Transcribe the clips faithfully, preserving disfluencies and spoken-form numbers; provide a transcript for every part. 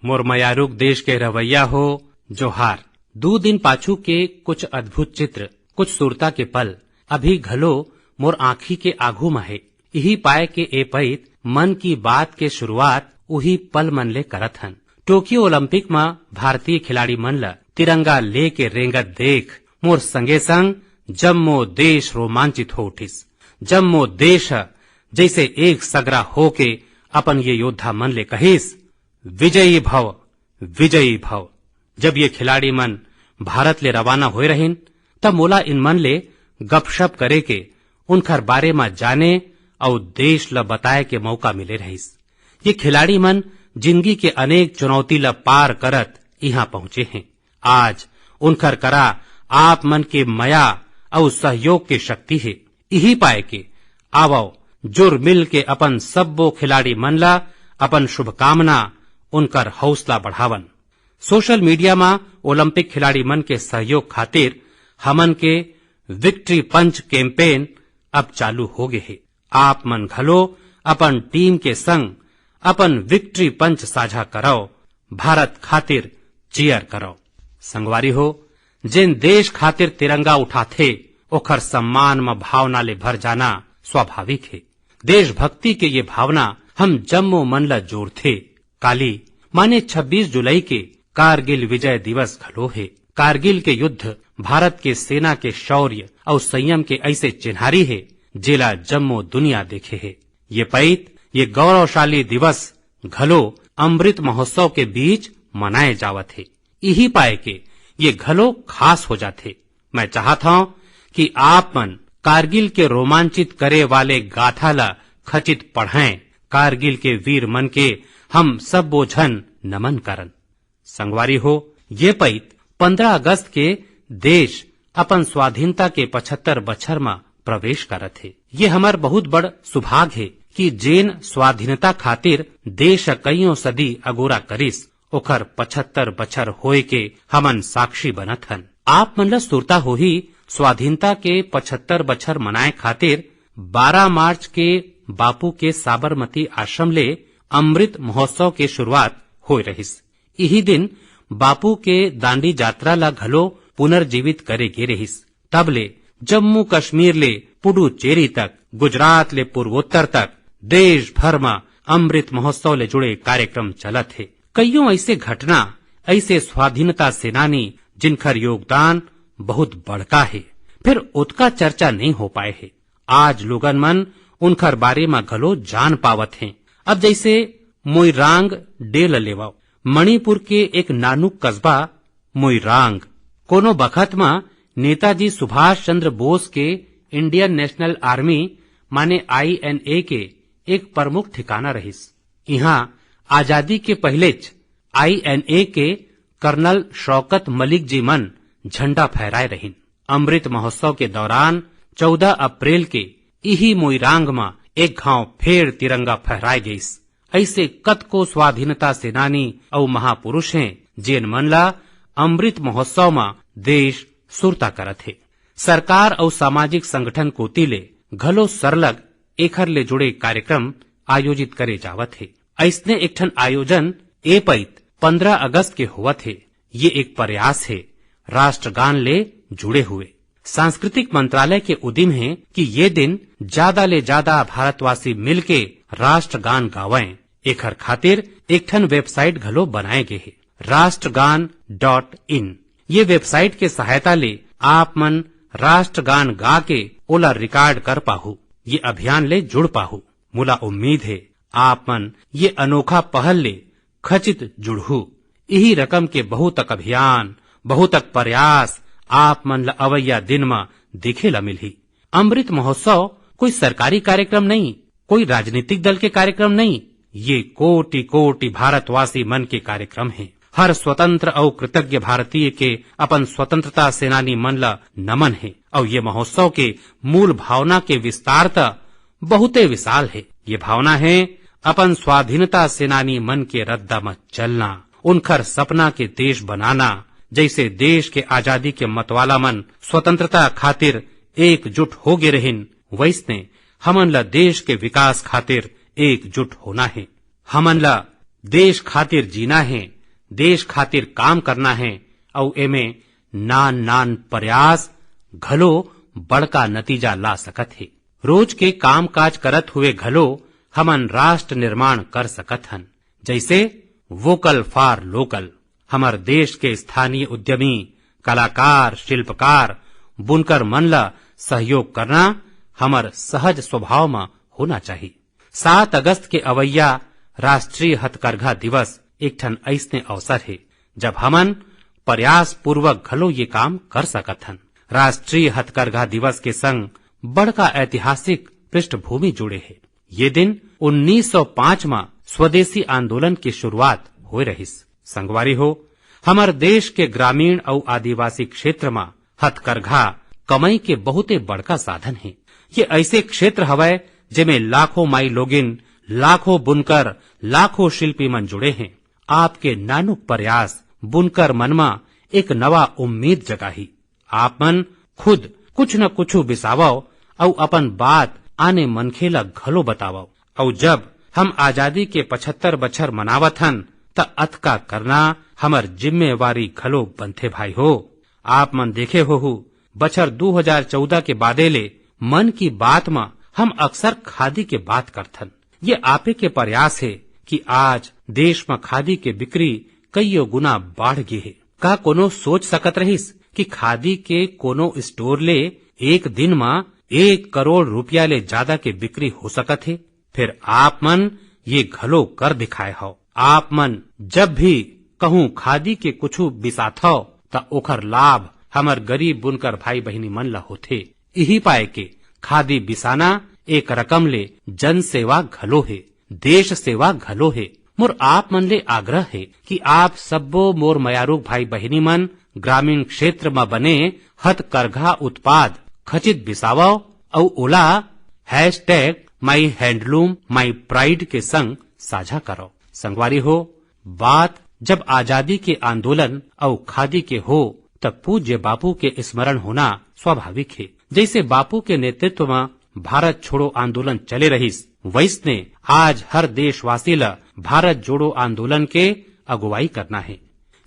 मोर मयारुक देश के रहवैया हो, जोहार। दू दिन पाछू के कुछ अद्भुत चित्र, कुछ सुरता के पल अभी घलो मोर आंखी के आघू म हे। इही पाए के ए पइत मन की बात के शुरुआत उही पल मन ले करत हन। टोक्यो ओलंपिक म भारतीय खिलाड़ी मन ल तिरंगा लेके रेंगत देख मोर संगे संग जम्मो देश रोमांचित हो उठिस। जम्मो देश ह जइसे एक सगरा होके अपन ये योद्धा मन ले कहिस, "विजयी भव, विजयी भव।" जब ये खिलाड़ी मन भारत ले रवाना होए रहिन, तब मोला इन मन ले गपशप करे के, उनखर बारे म जाने अउ देश ल बताए के मौका मिले रहिस। ये खिलाड़ी मन जिंदगी के अनेक चुनौती ल पार करत इहां पहुंचे हें। आज उनखर करा आप मन के मया अउ सहयोग के शक्ति हे। इही पाए के आवव, जुर मिल के अपन सब्बो खिलाड़ी मन ला अपन शुभकामना, उनकर हौसला बढ़ावन। सोशल मीडिया म ओलंपिक खिलाड़ी मन के सहयोग खातिर हमन के विक्ट्री पंच कैंपेन अब चालू हो गे हे। आप मन घलो अपन टीम के संग अपन विक्ट्री पंच साझा करव, भारत खातिर चीयर करव। संगवारी हो, जेन देश खातिर तिरंगा उठाथे, ओखर सम्मान म भावना ले भर जाना स्वाभाविक हे। देशभक्ति के ये भावना हम जम्मो मन ल जोड़थे। काली माने छब्बीस जुलाई के कारगिल विजय दिवस घलो हे। कारगिल के युद्ध भारत के सेना के शौर्य अउ संयम के ऐसे चिन्हारी हे, जेला जम्मो दुनिया देखे हे। ये पइत, ये गौरवशाली दिवस घलो अमृत महोत्सव के बीच मनाए जावत हे। इही पाए के ये घलो खास हो जाथे। मैं चाहत हंव कि आप मन कारगिल के रोमांचित करे वाले गाथा ल खचित पढ़ें। कारगिल के वीर मन के हम सब्बो झन नमन करन। संगवारी हो, ये पइत पंद्रह अगस्त के देश अपन स्वाधीनता के पचहत्तर बछर म प्रवेश करत हे। ये हमर बहुत बड़ सुभाग हे कि जेन स्वाधीनता खातिर देश कइयों सदी अगोरा करिस, ओखर पचहत्तर बछर होए के हमन साक्षी बनत हन। आप मन ल सुरता होही, स्वाधीनता के पचहत्तर बछर मनाए खातिर बारह मार्च के बापू के साबरमती आश्रम ले अमृत महोत्सव के शुरुआत होए रहिस। इही दिन बापू के दांडी जात्रा ला घलो पुनर्जीवित करे गे रहिस। तब ले जम्मू कश्मीर ले पुडुचेरी तक, गुजरात ले पूर्वोत्तर तक देश भर म अमृत महोत्सव ले जुड़े कार्यक्रम चलत हे। कइयों ऐसे घटना, ऐसे स्वाधीनता सेनानी जिनखर योगदान बहुत बड़का हे, फिर ओतका चर्चा नइ हो पाए हे। आज लोगन मन उनखर बारे म घलो जान पावत हें। अब जइसे मोइरांग डे ल लेवव, मणिपुर के एक नानुक कस्बा मोइरांग कोनो बखत म नेताजी सुभाष चंद्र बोस के इंडियन नेशनल आर्मी माने आईएनए के एक प्रमुख ठिकाना रहिस। इहां आजादी के पहिलेच आईएनए के कर्नल शौकत मलिक जी मन झंडा फहराए रहिन। अमृत महोत्सव के दौरान चौदह अप्रैल के इही मोइरांग म एक घांव फेर तिरंगा फहराए गइस। ऐसे कतको स्वाधीनता सेनानी अउ महापुरुष हें, जेन मन ला अमृत महोत्सव म देश सुरता करत हे। सरकार अउ सामाजिक संगठन कोति ले घलो सरलग एखर ले जुड़े कार्यक्रम आयोजित करे जावत हे। अइसने एक ठन आयोजन ए पइत पंद्रह अगस्त के होवत हे। ये एक प्रयास हे राष्ट्रगान ले जुड़े हुए। सांस्कृतिक मंत्रालय के उदिम हे कि ये दिन ज्यादा ले ज्यादा भारतवासी मिलके राष्ट्रगान गावंय। एखर खातिर एक ठन वेबसाइट घलो बनाए गे हे, राष्ट्रगान डॉट इन। ये वेबसाइट के सहायता ले आप मन राष्ट्रगान गा के ओला रिकॉर्ड कर पाहू, ये अभियान ले जुड़ पाहू। मोला उम्मीद हे आप मन ये अनोखा पहल ले खचित जुड़हू। इही रकम के बहुतक अभियान, बहुतक प्रयास आप मन ल अवइया दिन म देखे ल मिलही। अमृत महोत्सव कोई सरकारी कार्यक्रम नहीं, कोई राजनीतिक दल के कार्यक्रम नहीं, ये कोटि कोटि भारतवासी मन के कार्यक्रम हे। हर स्वतंत्र अउ कृतज्ञ भारतीय के अपन स्वतंत्रता सेनानी मन ल नमन हे। अउ ये महोत्सव के मूल भावना के विस्तार त बहुते विशाल हे। ये भावना हे अपन स्वाधीनता सेनानी मन के रद्दा म चलना, उनखर सपना के देश बनाना। जइसे देश के आजादी के मतवाला मन स्वतंत्रता खातिर एकजुट हो गे रहिन, वइसने हमन ल देश के विकास खातिर एकजुट होना हे। हमन ल देश खातिर जीना हे, देश खातिर काम करना हे, अउ एमे नान नान प्रयास घलो बड़का नतीजा ला सकत हे। रोज के कामकाज करत हुए घलो हमन राष्ट्र निर्माण कर सकत हन, जैसे वोकल फॉर लोकल। हमर देश के स्थानीय उद्यमी, कलाकार, शिल्पकार, बुनकर मन ला सहयोग करना हमर सहज स्वभाव म होना चाही। सात अगस्त के अवैया राष्ट्रीय हथकरघा दिवस एक ठन अइसने अवसर हे, जब हमन प्रयासपूर्वक घलो ये काम कर सकत हन। राष्ट्रीय हथकरघा दिवस के संग बड़का ऐतिहासिक पृष्ठभूमि जुड़े हे। ये दिन उन्नीस सौ पाँच म स्वदेशी आंदोलन की शुरुआत होए रहिस। संगवारी हो, हमर देश के ग्रामीण अउ आदिवासी क्षेत्र म हथकरघा कमई के बहुते बड़का साधन हे। ये ऐसे क्षेत्र हवय, जेमे लाखों माई लोगिन, लाखों बुनकर, लाखों शिल्पी मन जुड़े हें। आपके नानुक प्रयास बुनकर मन म एक नवा उम्मीद जगाही। आप मन खुद कुछ न कुछ बिसावव अउ अपन बात आने मनखे ला घलो बतावव। अउ जब हम आजादी के पचहत्तर बछर मनावत हन, त अतका करना हमर जिम्मेवारी घलो बनथे भाई हो। आप मन देखे होहू, बछर दू हजार चौदह के बादे ले मन की बात म हम अक्सर खादी के बात करथन। ये आपे के प्रयास हे कि आज देश म खादी के बिक्री कइयो गुना बाढ़ गे हे। का कोनो सोच सकत रहिस कि खादी के कोनो स्टोर ले एक दिन म एक करोड़ रुपया ले जादा के बिक्री हो सकत हे? फिर आप मन ये घलो कर दिखाए हव। आप मन जब भी कहूं खादी के कुछु बिसाथव, त ओखर लाभ हमर गरीब बुनकर भाई बहिनी मन ला होथे। इही पाए के खादी बिसाना एक रकम ले जन सेवा घलो हे, देश सेवा घलो हे। मोर आप मन ले आग्रह हे कि आप सब्बो मोर मयारूक भाई बहिनी मन ग्रामीण क्षेत्र म बने हथकरघा उत्पाद खचित बिसावव अउ ओला hashtag my handloom my pride के संग साझा करव। संगवारी हो, बात जब आजादी के आंदोलन अउ खादी के हो, तब पूज्य बापू के स्मरण होना स्वाभाविक हे। जैसे बापू के नेतृत्व म भारत छोड़ो आंदोलन चले रहिस, वैसने आज हर देशवासी ल भारत जोड़ो आंदोलन के अगुवाई करना हे।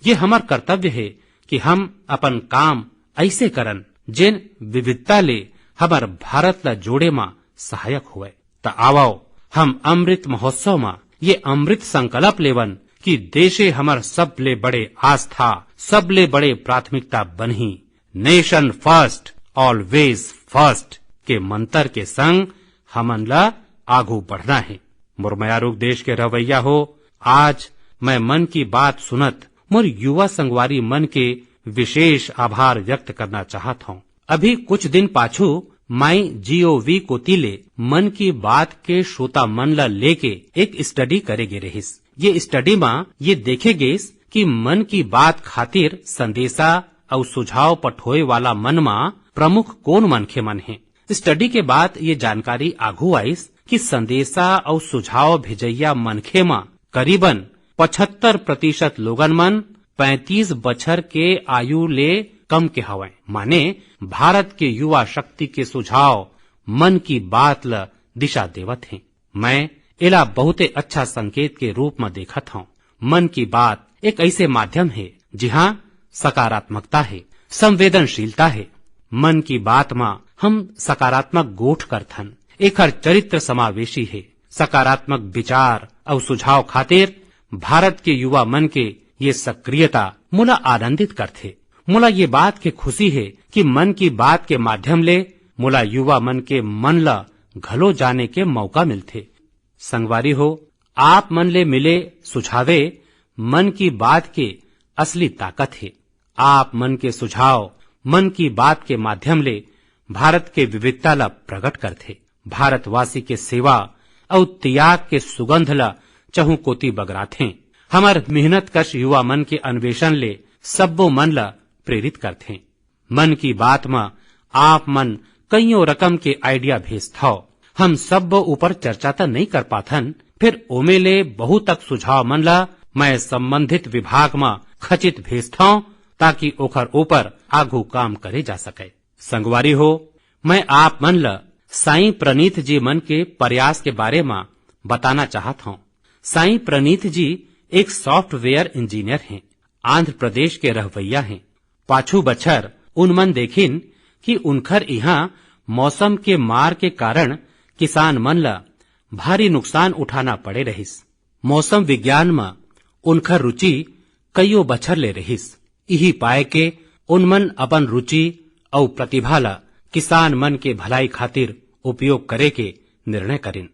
ये हमर कर्तव्य हे कि हम अपन काम ऐसे करन, जेन विविधता ले हमर भारत ल जोड़े म सहायक होवय। त आवव, हम अमृत महोत्सव म ये अमृत संकल्प लेवन कि देशे हमर सबले बड़े आस्था, सबले बड़े प्राथमिकता बनही। Nation first, always first के मंत्र के संग हमन ला आगू बढ़ना हे। मोर मयारूक देश के रहवैया हो, आज मैं मन की बात सुनत मोर युवा संगवारी मन के विशेष आभार व्यक्त करना चाहत हौं। अभी कुछ दिन पाछू माई जीओवी कोति ले मन की बात के श्रोता मन ला लेके एक स्टडी करे गे रहिस। ये स्टडी म ये देखे गेस कि मन की बात खातिर संदेशा अउ सुझाव पठोए वाला मन म प्रमुख कोन मनखे मन हे। स्टडी के बाद ये जानकारी आघू आइस कि संदेशा अउ सुझाव भेजइया मनखे म करीबन पचहत्तर प्रतिशत लोगन मन पैंतीस बछर के आयु ले कम के हवय। माने भारत के युवा शक्ति के सुझाव मन की बात ल दिशा देवत हे। मैं एला बहुते अच्छा संकेत के रूप म देखत हौं। मन की बात एक ऐसे माध्यम हे, जिहां सकारात्मकता हे, संवेदनशीलता हे। मन की बात म हम सकारात्मक गोठ करथन। एखर चरित्र समावेशी हे। सकारात्मक विचार अउ सुझाव खातिर भारत के युवा मन के ये सक्रियता मोला आनंदित करथे। मोला ये बात के खुशी हे कि मन की बात के माध्यम ले मोला युवा मन के मन ला घलो जाने के मौका मिलथे। संगवारी हो, आप मन ले मिले सुझावे मन की बात के असली ताकत हे। आप मन के सुझाव मन की बात के माध्यम ले भारत के विविधता ला प्रकट करथे। भारतवासी के सेवा अउ त्याग के सुगंध ला चहुंकोती बगराथे। हमर मेहनतकश युवा मन के अन्वेषण ले सब्बो मन ला प्रेरित करथे। मन की बात म आप मन कइयों रकम के आइडिया भेजथव। हम सब्बो ऊपर चर्चा त नइ कर पाथन, फिर ओमे ले बहुत तक सुझाव मन ला मैं संबंधित विभाग म खचित भेजथव, ताकि ओखर ऊपर आगू काम करे जा सके। संगवारी हो, मैं आप मन ल साईं प्रणीत जी मन के प्रयास के बारे म बताना चाहत हौं। साईं प्रणीत जी एक सॉफ्टवेयर इंजीनियर हें, आंध्र प्रदेश के रहवइया हें। पाछू बछर उन मन देखिन कि उनखर इहां मौसम के मार के कारण किसान मन ल भारी नुकसान उठाना पड़े रहिस। मौसम विज्ञान म उनखर रुचि कइयो बछर ले रहिस। इही पाय के उन मन अपन रुचि अउ प्रतिभा ल किसान मन के भलाई खातिर उपयोग करे के निर्णय करिन।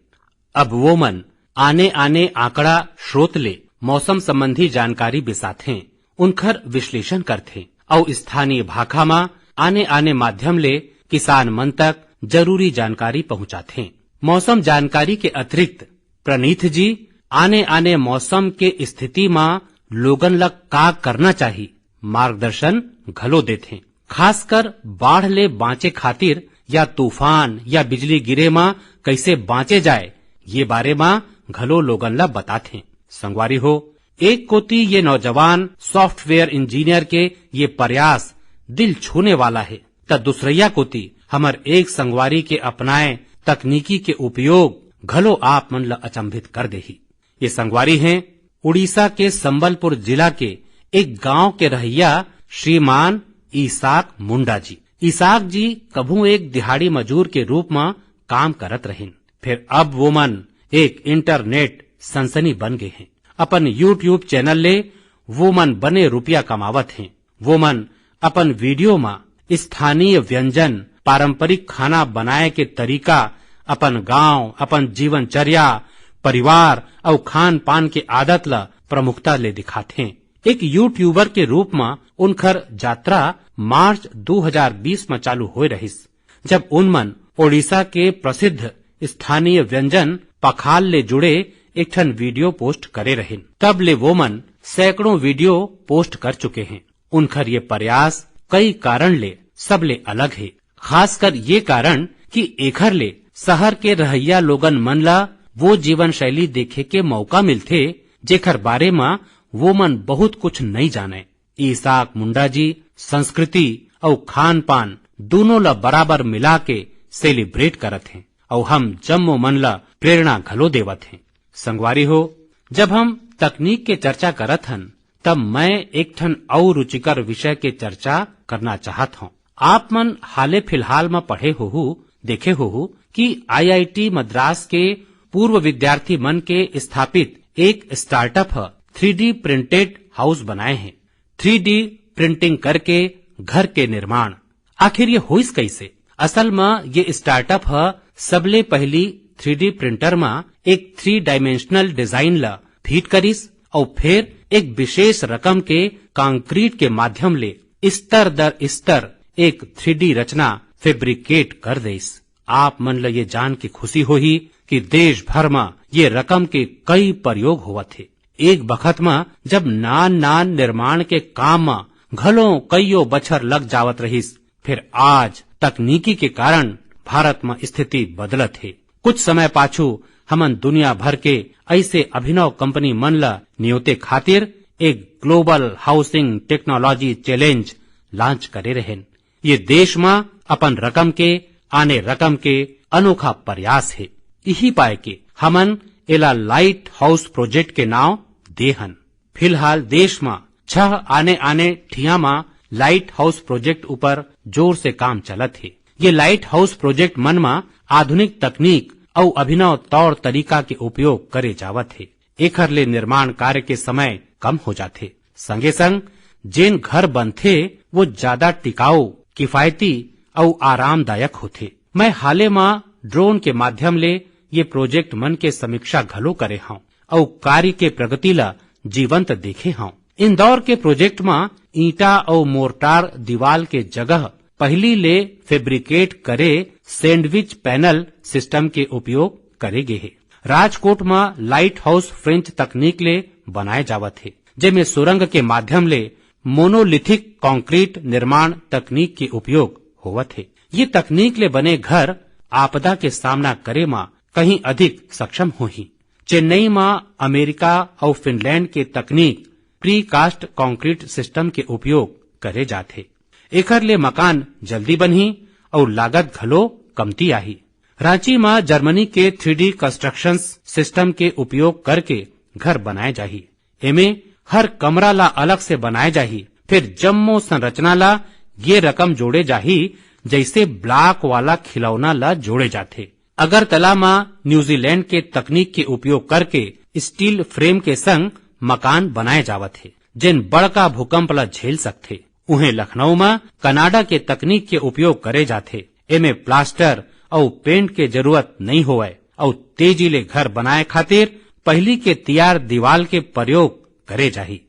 अब वो मन आने-आने आंकड़ा स्रोत ले मौसम संबंधी जानकारी बिसाथें, उनखर विश्लेषण करथें अउ स्थानीय भाखा म आने-आने माध्यम ले किसान मन तक जरूरी जानकारी पहुंचाथें। मौसम जानकारी के अतिरिक्त प्रणीत जी आने-आने मौसम के स्थिति म लोगन ल का करना चाही, मार्गदर्शन घलो देथें। खासकर बाढ़ ले बांचे खातिर या तूफान या बिजली गिरे म कइसे बांचे जाए, ये बारे म घलो लोगन ल बताथें। संगवारी हो, एक कोती ये नौजवान सॉफ्टवेयर इंजीनियर के ये प्रयास दिल छूने वाला हे, त दूसरइया कोती हमर एक संगवारी के अपनाए तकनीकी के उपयोग घलो आप मन ल अचंभित कर देही। ये संगवारी हें उड़ीसा के संबलपुर जिला के एक गांव के रहइया श्रीमान ईसाक मुंडा जी। ईसाक जी कभू एक दिहाड़ी मजूर के रूप म काम करत रहिन, फेर अब वो मन एक इंटरनेट सनसनी बन गे हें। अपन YouTube चैनल ले वो मन बने रुपया कमावत हें। वो मन अपन वीडियो म स्थानीय व्यंजन, पारंपरिक खाना बनाए के तरीका, अपन गांव, अपन जीवनचर्या, परिवार अउ खान पान के आदत ल प्रमुखता ले दिखाथें। एक यूट्यूबर के रूप म उनखर जात्रा मार्च दू हजार बीस म चालू होए रहिस, जब उन मन ओडिशा के प्रसिद्ध स्थानीय व्यंजन पखाल ले जुड़े एक ठन वीडियो पोस्ट करे रहिन। तब ले वो मन सैकड़ों वीडियो पोस्ट कर चुके हें। उनखर ये प्रयास कई कारण ले सबले अलग हे, खासकर ये कारण कि एखर ले शहर के रहइया लोगन मन ला वो जीवन शैली देखे के मौका मिलथे, जेखर बारे म वो मन बहुत कुछ नइ जानय। ईसाक मुंडा जी संस्कृति अउ खान पान दूनों ला बराबर मिला के सेलिब्रेट करत हें अउ हम जम्मो मन ला प्रेरणा घलो देवत हें। संगवारी हो, जब हम तकनीक के चर्चा करत हन, तब मैं एक ठन अउ रुचिकर विषय के चर्चा करना चाहत हौं। आप मन हाले फिलहाल म पढ़े होहू, देखे होहू कि आईआईटी मद्रास के पूर्व विद्यार्थी मन के स्थापित एक स्टार्टअप ह थ्री डी प्रिंटेड हाउस बनाए हे। थ्री डी प्रिंटिंग करके घर के निर्माण। आखिर ये होइस कइसे? असल म ये स्टार्टअप ह सबले पहिली थ्री डी प्रिंटर म एक थ्री डायमेंशनल डिजाइन ल फीड करिस अउ फेर एक विशेष रकम के कंक्रीट के माध्यम ले स्तर दर स्तर एक थ्री डी रचना फैब्रिकेट कर देइस। आप मन ल ये जान के खुशी होही कि देश भर म ये रकम के कई प्रयोग होवत हे। एक बखत म जब नान-नान निर्माण के काम म घलो कइयो बछर लग जावत रहिस, फेर आज तकनीकी के कारण भारत म स्थिति बदलत हे। कुछ समय पाछू हमन दुनिया भर के अइसे अभिनव कंपनी मन ल नियोते खातिर एक global housing technology challenge launch करे रहेन। ये देश म अपन रकम के, आने रकम के अनोखा प्रयास हे। इही पाय के हमन एला लाइट हाउस प्रोजेक्ट के नांव दे हन। फिलहाल देश म छह आने-आने ठिया म लाइट हाउस प्रोजेक्ट ऊपर जोर से काम चलत हे। ये लाइट हाउस प्रोजेक्ट मन म आधुनिक तकनीक अउ अभिनव तौर तरीका के उपयोग करे जावत हे। एखर ले निर्माण कार्य के समय कम हो जाथे। संगे संग जेन घर बनथे, वो ज्यादा टिकाऊ, किफायती अउ आरामदायक होथे। मैं हाले म ड्रोन के माध्यम ले ये प्रोजेक्ट मन के समीक्षा घलो करे हंव अउ कार्य के प्रगति ला जीवंत देखे हंव। इंदौर के प्रोजेक्ट म ईंटा अउ मोर्टार दीवाल के जगह पहिली ले फैब्रिकेट करे सैंडविच पैनल सिस्टम के उपयोग करे गे हे। राजकोट म लाइट हाउस फ्रेंच तकनीक ले बनाए जावत हे, जेमे सुरंग के माध्यम ले मोनोलिथिक कंक्रीट निर्माण तकनीक के उपयोग होवत हे। ये तकनीक ले बने घर आपदा के सामना करे म कहीं अधिक सक्षम होही। चेन्नई म अमेरिका अउ फिनलैंड के तकनीक प्रीकास्ट कंक्रीट सिस्टम के उपयोग करे जाथे। एखर ले मकान जल्दी बनही अउ लागत घलो कमती आही। रांची म जर्मनी के थ्री डी कंस्ट्रक्शन सिस्टम के उपयोग करके घर बनाए जाही। एमे हर कमरा ला अलग से बनाए जाही, फिर जम्मो संरचना ला ये रकम जोड़े जाही, जैसे ब्लॉक वाला खिलौना ला जोड़े जाथे। अगरतला म न्यूजीलैंड के तकनीक के उपयोग करके स्टील फ्रेम के संग मकान बनाए जावत हे, जेन बड़का भूकंप ला झेल सकथे। उहें लखनऊ म कनाडा के तकनीक के उपयोग करे जाथे। एमे प्लास्टर अउ पेंट के जरूरत नइ होवय अउ तेजी ले घर बनाए खातिर पहिली के तियार दीवाल के प्रयोग करे जाही।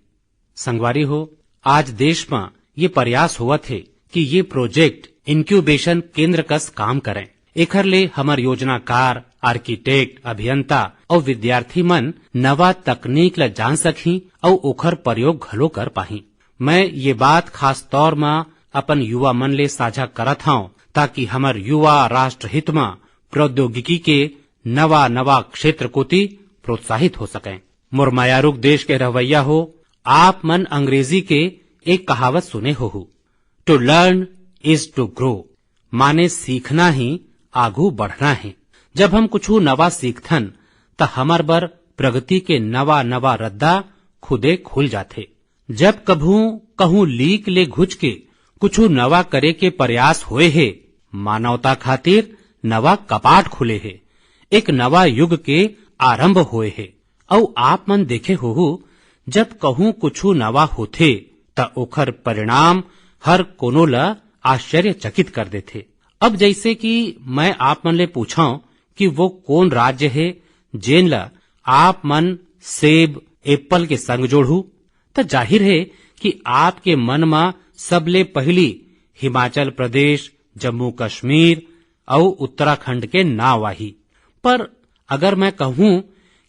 संगवारी हो, आज देश म ये प्रयास होवत हे कि ये प्रोजेक्ट इनक्यूबेशन केंद्र कस काम करय। एखर ले हमर योजनाकार, आर्किटेक्ट, अभियंता अउ विद्यार्थी मन नवा तकनीक ल जान सकही अउ ओखर प्रयोग घलो कर पाही। मैं ये बात खास तौर म अपन युवा मन ले साझा करत हंव, ताकि हमर युवा राष्ट्रहित म प्रौद्योगिकी के नवा-नवा क्षेत्र कोति प्रोत्साहित हो सकय। मोर मयारुक देश के रहवैया हो, आप मन अंग्रेजी के एक कहावत सुने होहू, "To learn is to grow", माने सीखना ही आगू बढ़ना हे। जब हम कुछु नवा सीखथन, त हमर बर प्रगति के नवा-नवा रद्दा खुदे खुल जाथे। जब कभू कहूं लीक ले घुच के कुछु नवा करे के प्रयास होए हे, मानवता खातिर नवा कपाट खुले हे, एक नवा युग के आरंभ होए हे। अउ आप मन देखे होहू, जब कहूं कुछु नवा होथे, त ओखर परिणाम हर कोनो ल आश्चर्यचकित कर देथे। अब जैसे कि मैं आप मन ले पूछंव कि वो कोन राज्य हे, जेन ल आप मन सेब, एप्पल के संग जोड़हू, त जाहिर हे कि आपके मन म सबले पहिली हिमाचल प्रदेश, जम्मू कश्मीर अउ उत्तराखंड के नाव आही। पर अगर मैं कहूं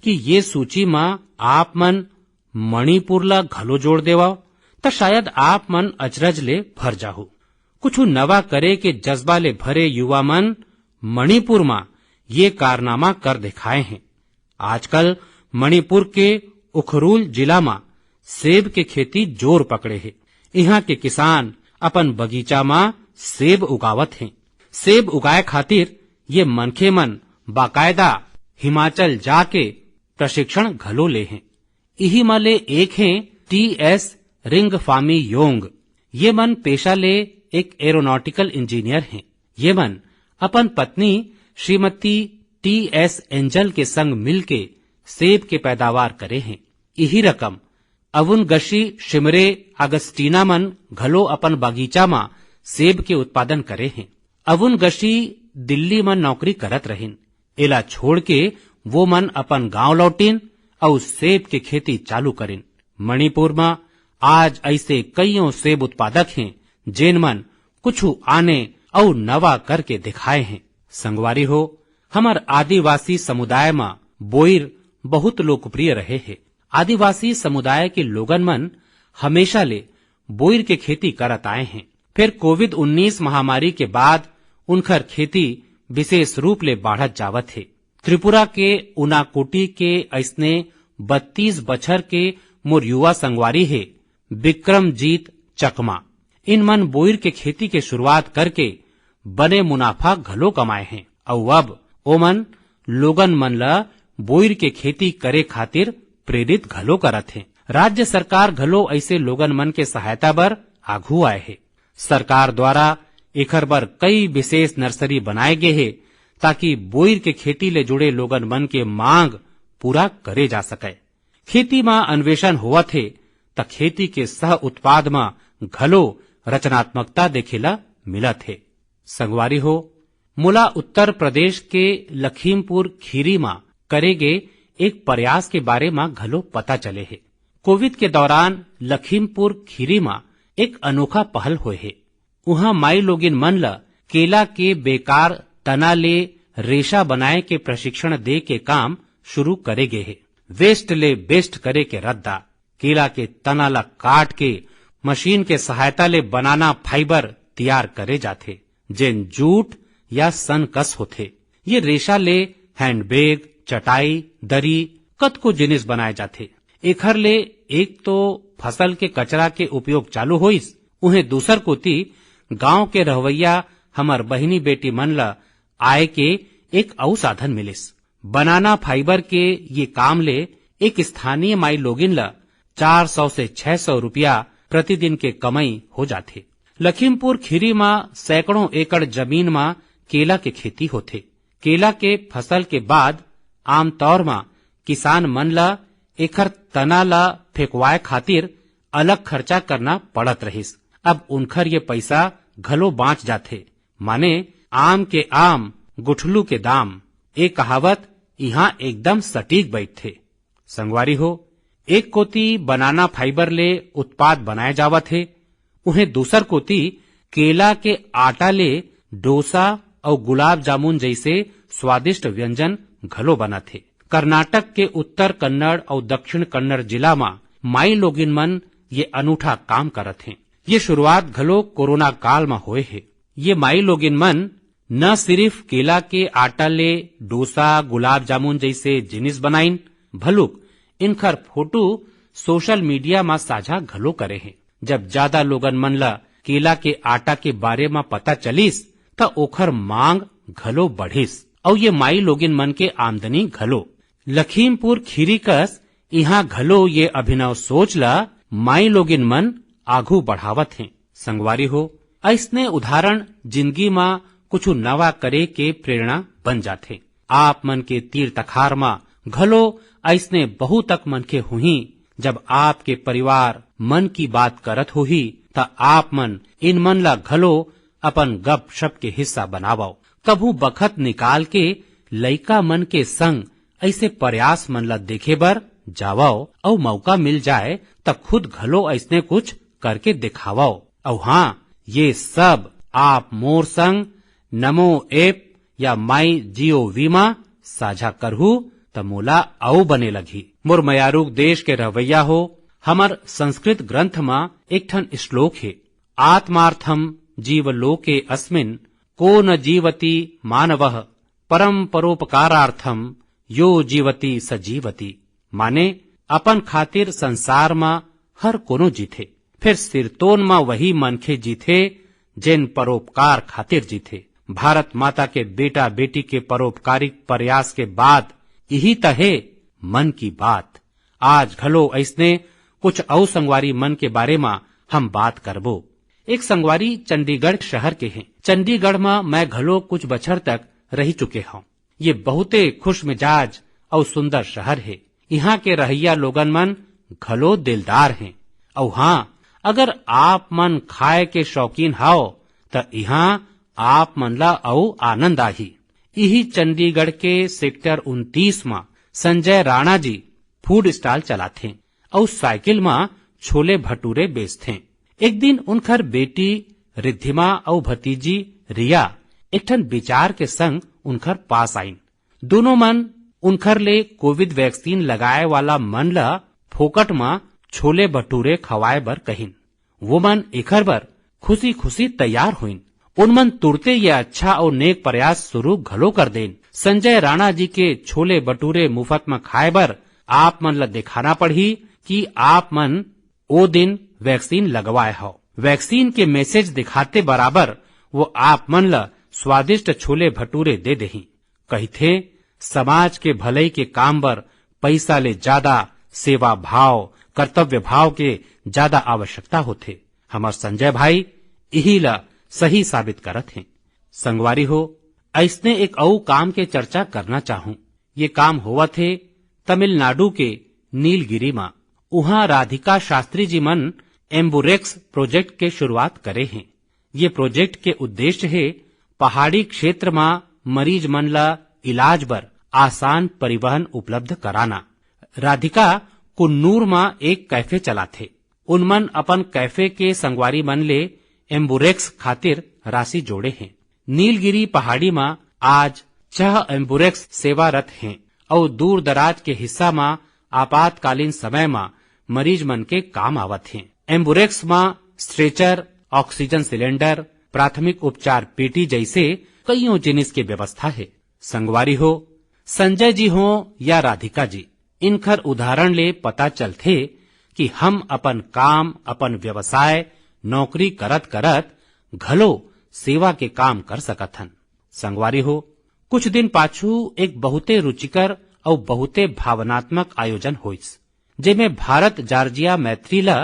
कि ये सूची म आप मन मणिपुर ला घलो जोड़ देवव, त शायद आप मन अचरज ले भर जाहू। कुछु नवा करे के जज्बा ले भरे युवा मन मणिपुर म ये कारनामा कर दिखाए हें। आजकल मणिपुर के उखरुल जिला म सेब के खेती जोर पकड़े हे। इहां के किसान अपन बगीचा म सेब उगावत हें। सेब उगाए खातिर ये मनखे मन बाकायदा हिमाचल जाके प्रशिक्षण घलो ले हें। इही म ले एक हें टी एस रिंगफामी योंग। ये मन पेशा ले एक एरोनॉटिकल इंजीनियर हें। ये मन अपन पत्नी श्रीमती टी एस एंजल के संग मिलके सेब के पैदावार करे हें। इही रकम अवुनगशी शिमरे अगस्टीना मन घलो अपन बगीचा म सेब के उत्पादन करे हें। अवुनगशी दिल्ली म नौकरी करत रहिन। एला छोड़ के वो मन अपन गांव लौटिन अउ सेब के खेती चालू करिन। मणिपुर म आज ऐसे कइयों सेब उत्पादक हें, जेन मन कुछु आने अउ नवा करके दिखाए हें। संगवारी हो, हमर आदिवासी समुदाय म बोइर बहुत लोकप्रिय रहे हे। आदिवासी समुदाय के लोगन मन हमेशा ले बोइर के खेती करत आए हें। फेर कोविड उन्नीस महामारी के बाद उनखर खेती विशेष रूप ले बाढ़त जावत हे। त्रिपुरा के उनाकोटी के अइसने बत्तीस बछर के मोर युवा संगवारी हे, बिक्रमजीत चकमा। इन मन बोइर के खेती के शुरुआत करके बने मुनाफा घलो कमाए हें। अउ अब ओमन लोगन मन ल बोइर के खेती करे खातिर प्रेरित घलो करत हें। राज्य सरकार घलो अइसे लोगन मन के सहायता बर आघू आए हे। सरकार द्वारा एखर बर कई विशेष नर्सरी बनाए गे हे, ताकि बोइर के खेती ले जुड़े लोगन मन के मांग पूरा करे जा सकय। खेती म अन्वेषण होवत हे, त खेती के सह उत्पाद म घलो रचनात्मकता देखे ल मिलत हे। संगवारी हो, मोला उत्तर प्रदेश के लखीमपुर खीरी म करे गे एक प्रयास के बारे म घलो पता चले हे। कोविड के दौरान लखीमपुर खीरी म एक अनोखा पहल होए हे। उहां माईलोगिन मन ल केला के बेकार तना ले रेशा बनाए के प्रशिक्षण दे के काम शुरू करे गे हे। वेस्ट ले बेस्ट करे के रद्दा, केला के तना ल काट के मशीन के सहायता ले बनाना फाइबर तियार करे जाथे, जेन जूट या सन कस होथे। ये रेशा ले हैंडबैग, चटाई, दरी, कतको जिनिस बनाए जाथे। एखर ले एक तो फसल के कचरा के उपयोग चालू होइस, उहें दूसर कोति गांव के रहवैया हमर बहिनी बेटी मन ल आय के एक अउ साधन मिलिस। बनाना फाइबर के ये काम ले एक स्थानीय माई लोगिन ल चार सौ से छह सौ रुपया प्रतिदिन के कमाई हो जाथे। लखीमपुर खीरी म सैकड़ों एकड़ जमीन म केला के खेती होथे। केला के फसल के बाद आमतौर म किसान मन ल एखर तना ल फेंकवाए खातिर अलग खर्चा करना पड़त रहिस। अब उनखर ये पैसा घलो बाँच जाथे। माने, "आम के आम, गुठलू के दाम।" ए कहावत इहाँ एकदम सटीक बइठथे। संगवारी हो, एक कोती बनाना फाइबर ले उत्पाद बनाए जावत हे, उहें दूसर कोती केला के आटा ले डोसा अउ गुलाब जामुन जइसे स्वादिष्ट व्यंजन घलो बनत हे। कर्नाटक के उत्तर कन्नड़ अउ दक्षिण कन्नड़ जिला म माई लोगिन मन ये अनूठा काम करत हें। ये शुरुआत घलो कोरोना काल म होए हे। ये माई लोगिन मन न सिरिफ केला के आटा ले डोसा, गुलाब जामुन जइसे जिनिस बनाइन, भलुक इनखर फोटो सोशल मीडिया म साझा घलो करे हें। जब जादा लोगन मन ल केला के आटा के बारे म पता चलिस, त ओखर मांग घलो बढ़िस, अउ ये माई लोगिन मन के आमदनी घलो। लखीमपुर खीरी कस इहाँ घलो ये अभिनव सोच ल माई लोगिन मन आघू बढ़ावत हें। संगवारी हो, अइसने उदाहरण जिनगी म कुछु नवा करे के प्रेरणा बन जाथे। आप मन के तीर तखार म घलो अइसने बहुतक मनखे होही, जब आपके परिवार मन की बात करत होही, त आप मन इन मन ल घलो अपन गपशप के हिस्सा बनावव। कभू बखत निकाल के लइका मन के संग अइसे प्रयास मन ल देखे बर जावव, अउ मौका मिल जाए, त खुद घलो अइसने कुछ करके देखावव। अउ हाँ, ये सब आप मोर संग नमो ऐप या माई जीओवी म साझा करहू, त मोला अउ बने लगही। मोर मयारूक देश के रहवैया हो, हमर संस्कृत ग्रंथ म एक ठन श्लोक हे, "आत्मार्थम जीव लोके अस्मिन को न जीवति मानवः, परम परोपकारार्थम यो जीवति स जीवति।" माने, अपन खातिर संसार म हर कोनो जीथे, फेर सिरतोन म वही मनखे जीथे, जेन परोपकार खातिर जीथे। भारत माता के बेटा बेटी के परोपकारिक प्रयास के बाद इही त हे मन की बात। आज घलो अइसने कुछ अउ संगवारी मन के बारे म हम बात करबो। एक संगवारी चंडीगढ़ शहर के हें। चंडीगढ़ म मैं घलो कुछ बछर तक रहि चुके हंव। ये बहुते खुशमिजाज अउ सुंदर शहर हे। इहाँ के रहइया लोगन मन घलो दिलदार हें। अउ हाँ, अगर आप मन खाए के शौकीन हव, त इहाँ आप मन ला अउ आनंद आही। इही चंडीगढ़ के सेक्टर उनतीस म संजय राणा जी फूड स्टॉल चलाथें अउ साइकिल म छोले भटूरे बेचथें। एक दिन उनखर बेटी रिद्धिमा अउ भतीजी रिया एक ठन विचार के संग उनखर पास आइन। दूनों मन उनखर ले कोविड वैक्सीन लगाए वाला मन ल फोकट म छोले भटूरे खवाए बर कहिन। वो मन एखर बर खुशी-खुशी तैयार होइन। उन मन तुरते ये अच्छा अउ नेक प्रयास शुरू घलो कर देन। संजय राणा जी के छोले भटूरे मुफत म खाए बर आप मन ल दिखाना पड़ही कि आप मन ओ दिन वैक्सीन लगवाए हव। वैक्सीन के मैसेज दिखाते बराबर वो आप मन ल स्वादिष्ट छोले भटूरे दे देही। कहिथे, समाज के भलई के काम बर पइसा ले जादा सेवा भाव, कर्तव्य भाव के जादा आवश्यकता होथे। हमर संजय भाई इही ल सही साबित करत हें। संगवारी हो, अइसने एक अउ काम के चर्चा करना चाहूं। ये काम होवत हे तमिलनाडु के नीलगिरी म। उहाँ राधिका शास्त्री जी मन एम्बुरेक्स प्रोजेक्ट के शुरुआत करे हें। ये प्रोजेक्ट के उद्देश्य हे पहाड़ी क्षेत्र म मरीज मन ल इलाज बर आसान परिवहन उपलब्ध कराना। राधिका कुन्नूर म एक कैफे चलाथे। उन मन अपन कैफे के संगवारी मन ले एम्बुरेक्स खातिर राशि जोड़े हें। नीलगिरी पहाड़ी म आज छह एम्बुरेक्स सेवारत हें अउ दूर दराज के हिस्सा म आपातकालीन समय म मरीज मन के काम आवत हें। एम्बुरेक्स म स्ट्रेचर, ऑक्सीजन सिलेंडर, प्राथमिक उपचार पेटी जइसे कइयों जिनिस के व्यवस्था हे। संगवारी हो, संजय जी हो या राधिका जी, इनखर उदाहरण ले पता चलथे कि हम अपन काम, अपन व्यवसाय, नौकरी करत-करत घलो सेवा के काम कर सकत हन। संगवारी हो, कुछ दिन पाछू एक बहुते रुचिकर अउ बहुते भावनात्मक आयोजन होइस। जेमे भारत जॉर्जिया मैत्री ला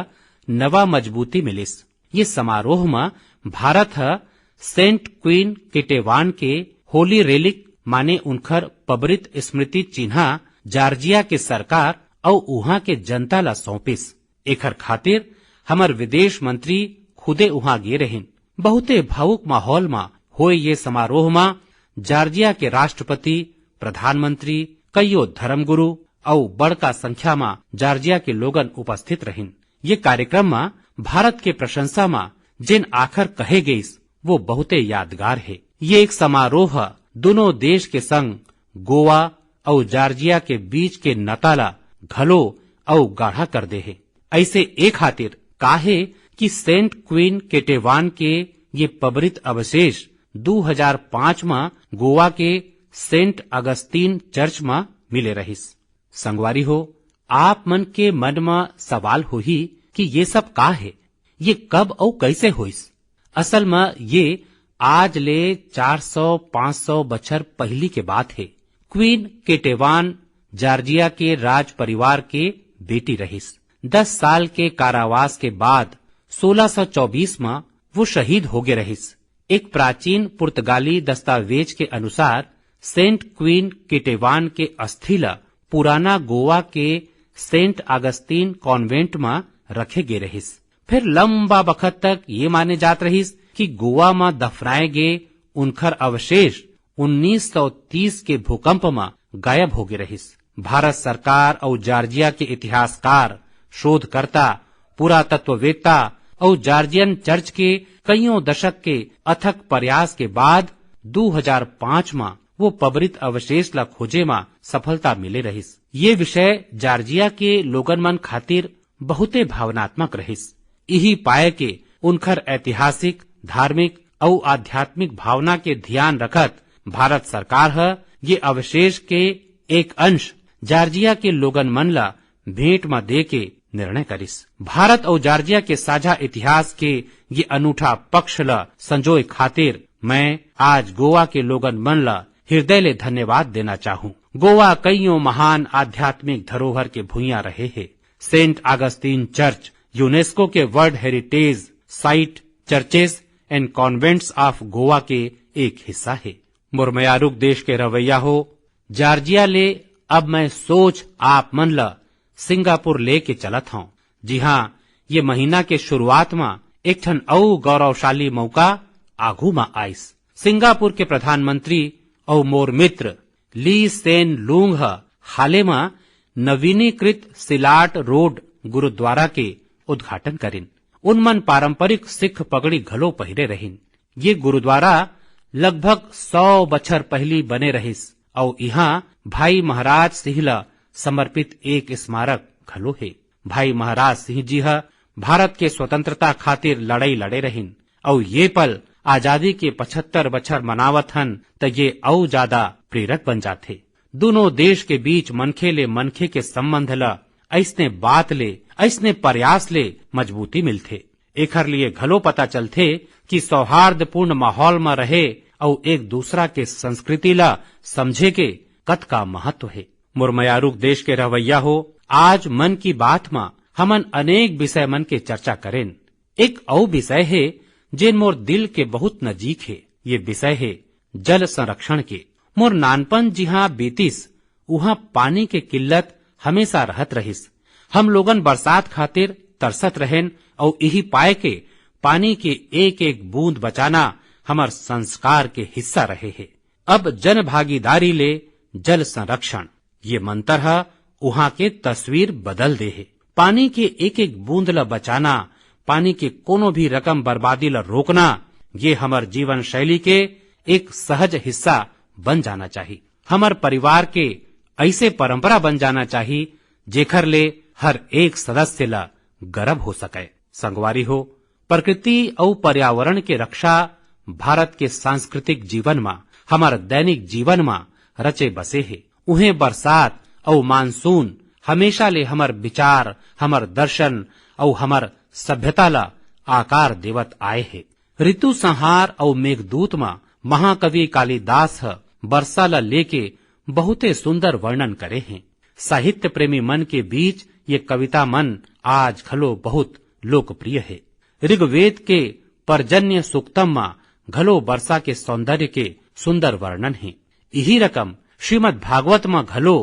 नवा मजबूती मिलिस। ये समारोह म भारत ह सेंट क्वीन केटेवान के होली रेलिक माने उनखर पबरित स्मृति चिन्हा जॉर्जिया के सरकार अउ उहां के जनता ला सौंपिस। एखर खातिर हमर विदेश मंत्री खुदे उहां गे रहिन। बहुते भावुक माहौल म होए ये समारोह म जॉर्जिया के राष्ट्रपति, प्रधानमंत्री, कइयो धर्मगुरु अउ बड़का संख्या म जॉर्जिया के लोगन उपस्थित रहिन। ये कार्यक्रम म भारत के प्रशंसा म जेन आखर कहे गइस, वो बहुते यादगार हे। ये एक समारोह ह दुनों देश के संग गोवा अउ जॉर्जिया के बीच के नता ला घलो अउ गाढ़ा कर दे हे। ऐसे ए खातिर काहे कि सेंट क्वीन केटेवान के ये पबरित अवशेष दू हजार पाँच म गोवा के सेंट अगस्तीन चर्च म मिले रहिस। संगवारी हो, आप मन के मन म सवाल होही कि ये सब का हे, ये कब अउ कैसे होइस? असल म ये आज ले चार सौ पाँच सौ बछर पहिली के बात हे। क्वीन केटेवान जॉर्जिया के राज परिवार के बेटी रहिस। दस साल के कारावास के बाद सोलह सौ चौबीस म वो शहीद होगे रहिस। एक प्राचीन पुर्तगाली दस्तावेज के अनुसार सेंट क्वीन केटेवान के अस्थि ल पुराना गोवा के सेंट अगस्तीन कॉन्वेंट म रखे गे रहिस। फिर लंबा बखत तक ये माने जात रहिस कि गोवा म दफनाए गे उनखर अवशेष उन्नीस सौ तीस के भूकंप म गायब होगे रहिस। भारत सरकार अउ जॉर्जिया के इतिहासकार, शोधकर्ता, पुरातत्ववेत्ता अउ जॉर्जियन चर्च के कइयों दशक के अथक प्रयास के बाद दू हजार पाँच म वो पबरित अवशेष ला खोजे म सफलता मिले रहिस। ये विषय जॉर्जिया के लोगन मन खातिर बहुते भावनात्मक रहिस। इही पाए के उनखर ऐतिहासिक, धार्मिक अउ आध्यात्मिक भावना के ध्यान रखत भारत सरकार ह ये अवशेष के एक अंश जॉर्जिया के लोगन मन ला भेंट म दे के निर्णय करिस। भारत अउ जॉर्जिया के साझा इतिहास के ये अनूठा पक्ष ल संजोए खातिर मैं आज गोवा के लोगन मन ल हृदय ले धन्यवाद देना चाहूं। गोवा कइयों महान आध्यात्मिक धरोहर के भुइयां रहे हे। सेंट अगस्तीन चर्च यूनेस्को के World Heritage Site Churches and Convents of Goa के एक हिस्सा हे। मोर मयारुक देश के रवैया हो, जॉर्जिया ले अब मैं सोच आप मन ल सिंगापुर लेके चलत हंव। जी हां, ये महीना के शुरुआत म एक ठन अउ गौरवशाली मौका आगू म आइस। सिंगापुर के प्रधानमंत्री अउ मोर मित्र ली सेन लूंग ह हाले म नवीनीकृत सिलाट रोड गुरुद्वारा के उद्घाटन करिन। उन मन पारंपरिक सिख पगड़ी घलो पहिरे रहिन। ये गुरुद्वारा लगभग सौ बछर पहिली बने रहिस अउ इहां भाई महाराज सिंह ल समर्पित एक स्मारक घलो हे। भाई महाराज सिंह जी ह भारत के स्वतंत्रता खातिर लड़ाई लड़े रहिन अउ ये पल आजादी के पचहत्तर बछर मनावत हन, त ये अउ जादा प्रेरक बन जाथे। दुनों देश के बीच मनखे ले मनखे के संबंध ल अइसने बात ले, अइसने प्रयास ले मजबूती मिलथे। एखर लिए घलो पता चलथे कि सौहार्दपूर्ण माहौल म रहे अउ एक दूसरा के संस्कृति ल समझे के कतका महत्व हे। मोर मयारुक देश के रहवैया हो, आज मन की बात म हमन अनेक विषय मन के चर्चा करेन। एक अउ विषय हे, जेन मोर दिल के बहुत नजीक हे। ये विषय हे जल संरक्षण के। मोर नानपन जिहां बीतिस, उहां पानी के किल्लत हमेशा रहत रहिस। हम लोगन बरसात खातिर तरसत रहेन अउ इही पाए के पानी के एक-एक बूंद बचाना हमर संस्कार के हिस्सा रहे हे। अब जन भागीदारी ले जल संरक्षण, ये मंतर ह उहां के तस्वीर बदल दे हे। पानी के एक-एक बूंद ल बचाना, पानी के कोनो भी रकम बर्बादी ल रोकना, ये हमर जीवन शैली के एक सहज हिस्सा बन जाना चाही। हमर परिवार के अइसे परंपरा बन जाना चाही, जेखर ले हर एक सदस्य ल गर्व हो सकय। संगवारी हो, प्रकृति अउ पर्यावरण के रक्षा भारत के सांस्कृतिक जीवन म, हमर दैनिक जीवन म रचे बसे हे। उहें बरसात अउ मानसून हमेशा ले हमर विचार, हमर दर्शन अउ हमर सभ्यता ल आकार देवत आए हे। ऋतु संहार अउ मेघदूत म महाकवि कालिदास ह बरसा ल लेके बहुते सुंदर वर्णन करे हे। साहित्य प्रेमी मन के बीच ये कविता मन आज घलो बहुत लोकप्रिय हे। ऋग्वेद के पर्जन्य सूक्तम म घलो बरसा के सौंदर्य के सुंदर वर्णन हे। इही रकम श्रीमद् भागवत म घलो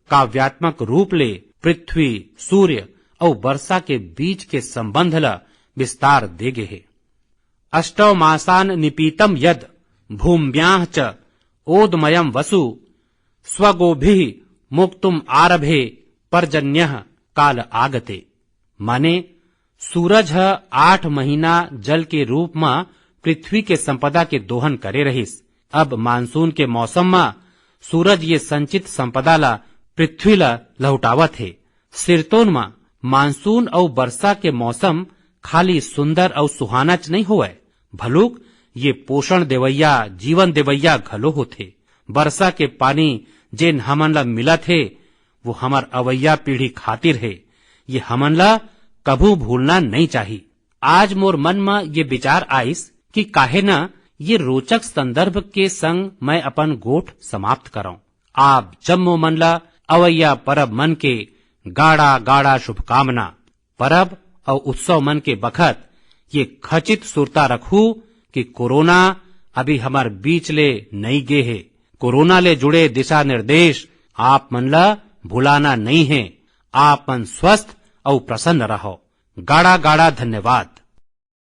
काव्यात्मक रूप ले पृथ्वी, सूर्य अउ बरसा के बीच के संबंध ल विस्तार दे गे हे। अष्टौ मासान् निपीतं यद् भूम्याः च ओदमयं वसु, स्वगोभिः मोक्तुम् आरभे पर्जन्यः काल आगते। माने, सूरज ह आठ महीना जल के रूप म पृथ्वी के संपदा के दोहन करे रहिस। अब मानसून के मौसम म सूरज ये संचित संपदा ला पृथ्वी ला लहुटावत हे। सिरतोन म मानसून अउ बरसा के मौसम खाली सुंदर अउ सुहानाच नइ होवय, भलुक ये पोषण देवइया, जीवन देवइया घलो होथे। बरसा के पानी जेन हमन ला मिलत हे, वो हमर अवइया पीढ़ी खातिर हे। ये हमन ला कभू भूलना नइ चाही। आज मोर मन म ये विचार आइस कि काहे न ये रोचक संदर्भ के संग मैं अपन गोठ समाप्त करौं। आप जम्मो मन ला अवइया परब मन के गाड़ा गाड़ा शुभकामना। परब अउ उत्सव मन के बखत ये खचित सुरता रखू कि कोरोना अभी हमर बीच ले नइ गे हे। कोरोना ले जुड़े दिशा निर्देश आप मन ला भुलाना नइ हे। आप मन स्वस्थ अउ प्रसन्न रहो। गाड़ा गाड़ा धन्यवाद।